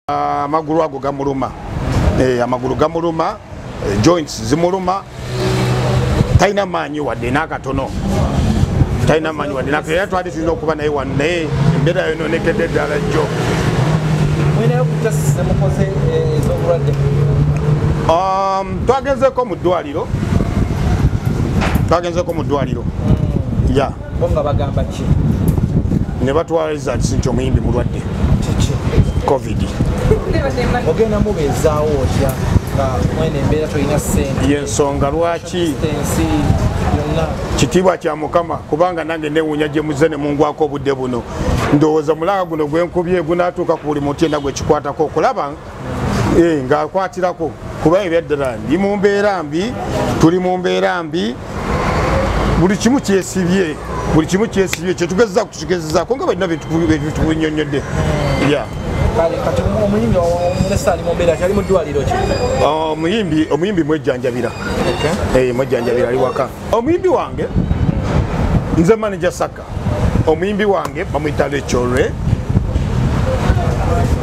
Amagulu ago gamuluma, amagulu gamuluma, joints zimuluma, talina maanyi wadde n'akatono, talina maanyi wadde n'akatono. Era twali tulina okuba naye wano, naye embeera yononekedde ddala jjo. Mulinayo ku tests zemukoze ez'obulwadde? Twagenzeeko mu ddwaliro, twagenzeeko mu ddwaliro ya. Bo nga bagamba ki? Ne batwala results nti omuyimbi mulwadde Kiki? COVID. Ogenda mubeezaawo otya nga mwene embeera tolina ssente? Yensonga lwaki Distance yonna. Kitiibwa kya Mukama, kubanga nange newuunya gye muzze ne mungwako obudde buno. Ndowooza mulanga guno gwenkubye gunaatuuka ku buli muntu yenna gwe kikwatako okulaba ng'akwatirako, kuba ebyaddala ndi mu mbeera mbi, tuli mu mbeera mbi, buli kimu kyesibye, buli kimu kyesibye. Kyetugezezaako tukigezezaako nga balina betubunyonyodde ya. Kale kati omuyimbi omulesa ali mu mbeera ki? Ali mu ddwaliro ki? Omuyimbi mwejjanjabira. Mwejjanjabira, ali waka. Omuyimbi wange, nze manager Saka, omuyimbi wange bamuyita Lechore,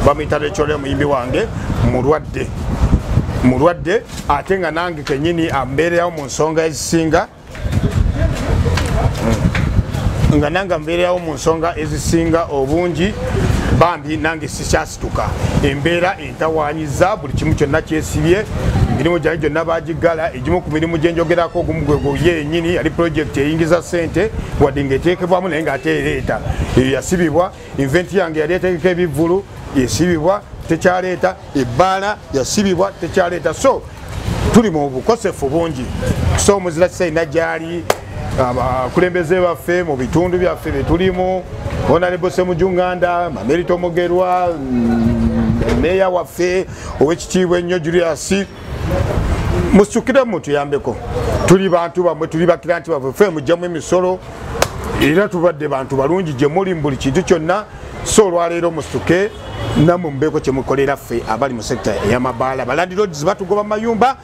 bamuyita Lechore. Omuyimbi wange mulwadde, mulwadde, ate nga nange kenyini ambeererawo mu nsonga ezisinga, nga nange mbeererawo mu nsonga ezisinga obungi. Bambi nange sikyasituka, embeera entawanyiza, buli kimu kyonna kyesibye, emirimu gyange gyonna bagigala. Egimu ku mirimu gyenjogerako, ogumu gwegwo yenyini yali project eyingiza ssente, wadde ng'eteekebwamu naye ng'ate ereeta, eyo yasibibwa. Event yange yali etegeka ebivvulu esibibwa, tekyaleeta. Ebbaala yasibibwa, tekyaleeta. So tuli mu bukosefu bungi. So omuzira kisalina gyali abakulembeze baffe mu bitundu byaffe byetulimu, Honorable Ssemujju Nganda, Mamerito Mugerwa, meya waffe owekitiibwa ennyo Julius, musukire mutuyambeko. Tuli bantu bamwe, tuli bakiranti baffe, ffe mugjamu emisolo, era tubadde bantu balungi gye muli mu buli kintu kyonna. So olwaleero musuke nammwe mubeeko kyemukolera ffe abali mu sector ey'amabaala. Ba landlords batugoba mu mayumba,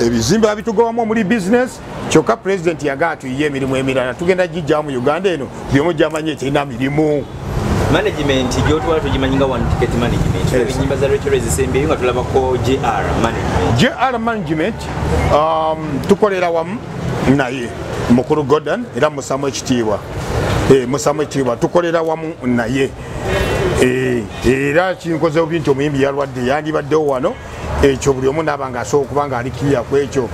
ebizimbe babitugobamu omuli business, kyokka Pulezidenti yagaa tuyiye emirimu emirala tugenda gijjamu mu Uganda eno, byomu gyamanyi ekirina mirimu. Management gyotwala tugimanyi nga One Ticket Management. Tulaba ennyimba za Rachel ezisembyeyo nga tulabako JR Management. JR Management, tukolera wamu naye mukulu Gordon, era musamu ekitiibwa, musamu ekitiibwa, tukolera wamu naye. Era kinkoze bubi nti omuyimbi yalwadde, yandibaddewo wano, ekyo buli omu naaba nga asobola okuba nga alikirya ku ekyo,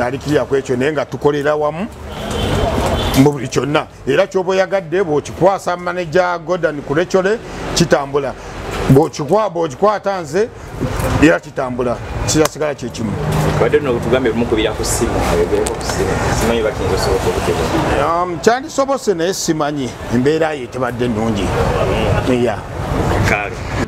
alikirya ku ekyo, naye nga tukolera wamu mu buli kyonna. Era kyoba oyagadde bw'okikwasa manager Gordon Kurechole kitambula, bw'okikwata nze era kitambula, kirasigala kyekimu. Badde nno tugambe mukubira ku ssimu, ayogereko ku ssimu, simanyi bakiyinza osoboka obutebwa. Kyandisobose naye simanyi, embeera ye tebadde nnungi ya. Kale.